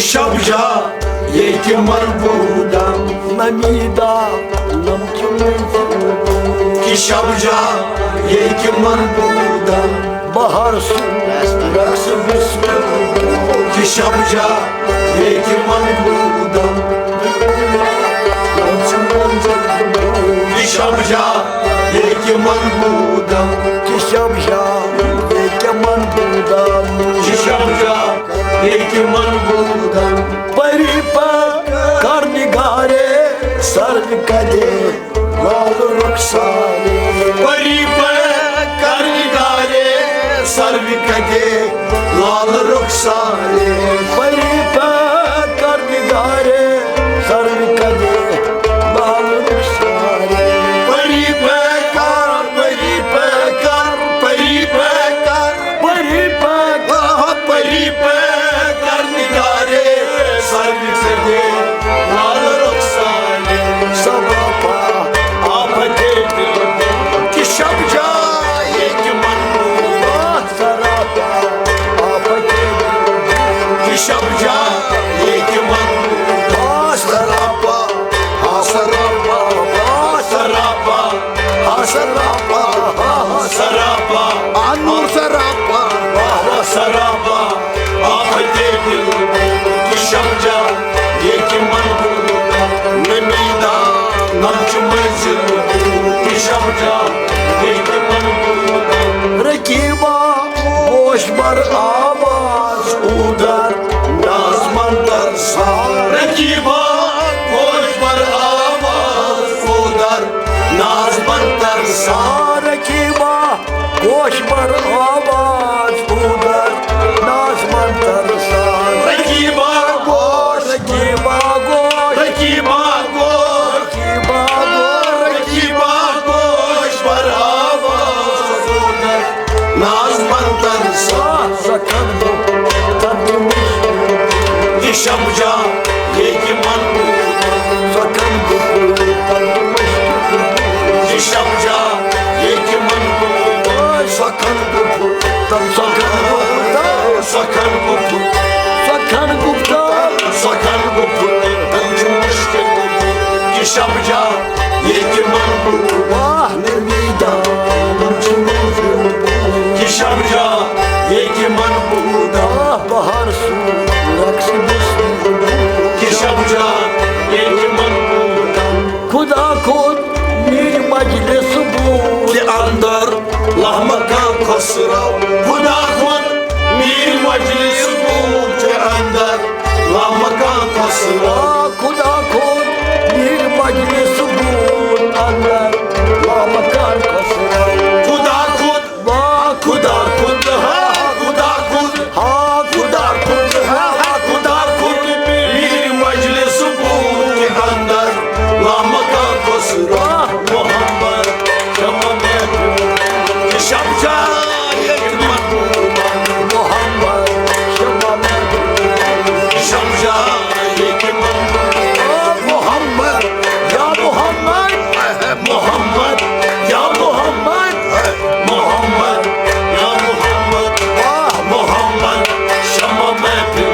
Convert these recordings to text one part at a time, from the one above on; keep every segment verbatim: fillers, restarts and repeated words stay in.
شب جا ییٚتہِ من بودم، نمیدا نم چمن، کہ شب جا ییٚتہِ من بودم، بہار سُنٛد رقص بسمل، کہ شب جا ییٚتہِ من بودم، نم چمن، کہ شب جا ییٚتہِ من بودم، کہ شب جا ییٚتہِ من بودم، کہ شب جا ییٚتہِ من بودم۔ پری پہ کر نگارے سر کدے لال رخسارے، پری پہ کر نگارے سر کدے لال رخسارے، پری پہ کر نگارے سر کدے لال رخسارے، پری پہ کر، پری پہ کر، پری پہ کر، پری پہ کر، پری پہ کر نگارے سر کدے لال رخسارے، سراپا آفتے دل، کہ شب جا ییٚتہِ من بودم، سراپا آفتے دل، کہ شب جا ییٚتہِ من بودم، سراپا، ہا سراپا، ہا سراپا، ہا سراپا، ہا سراپا، آ نور سراپا، واہ واہ سراپا، آفتے دل، کہ شب جا ییٚتہِ من بودم، نمیدا نم چمن، کہ شب جا ییٚتہِ من بودم۔ رقیبا گوش بر آواز اودر، ناز من ترسا، رقیبا گوش بر آواز اودر، ناز من ترسا، رقیبا گوش بر آواز اودر، ناز من ترسا، رقیبا گوش، رقیبا گوش، رقیبا گوش، رقیبا گوش، رقیبا گوش بر آواز اودر، ناز من ترسا، سکن بو تن مشکل، کہ شب جا ییٚتہِ من بودم، سکن بو تن مشکل، کہ شب جا ییٚتہِ من بودم، سکن بو تن، سکن بو تن، سکن بو تن، سکن بو تن، سکن بو تن، تن چھُ مشکل، کہ شب جا ییٚتہِ من بودم، واہ۔ نمیدا نم چمن، کہ شب جا ییٚتہِ من بودم، بہار سُنٛد رقص بسمل، کہ شب جا ییٚتہِ من بودم۔ خدا خود میر مجلس بود کہ اندر لامکان خسرو، خدا خود میر مجلس بود کہ اندر لامکان خسرو، خدا خود میر مجلس بود اندر لامکان خسرو، خدا خود، واہ خدا خود، ہا خدا خود، ہا خدا خود، ہا خدا خود میر مجلس بود کہ اندر لامکان خسرو، محمد شمع محفل، کہ شب جا ییٚتہِ من بودم، محمد شمع محفل، شب جا ییٚتہِ من بودم، محمد، یا محمد، محمد، یا محمد، محمد، یا محمد، واہ محمد، شمع محفل،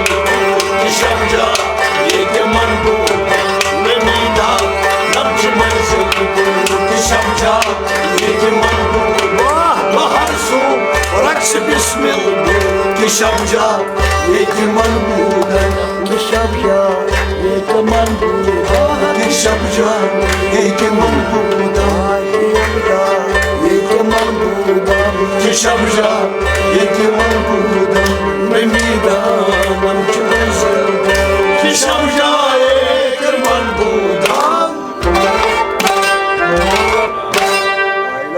کہ شب جا ییٚتہِ من بودم، نمیدا نم چمن، کہ شب جا ییٚتہِ من بودم، واہ۔ بہار سُنٛد رقص بسمل، کہ شب جا ییٚتہِ من بودم، کہ شب جا ییٚتہِ من بودم، کہ شب جا ییٚتہِ من بودم، ییٚتہِ من بودم، کہ شب جا ییٚتہِ من بودم۔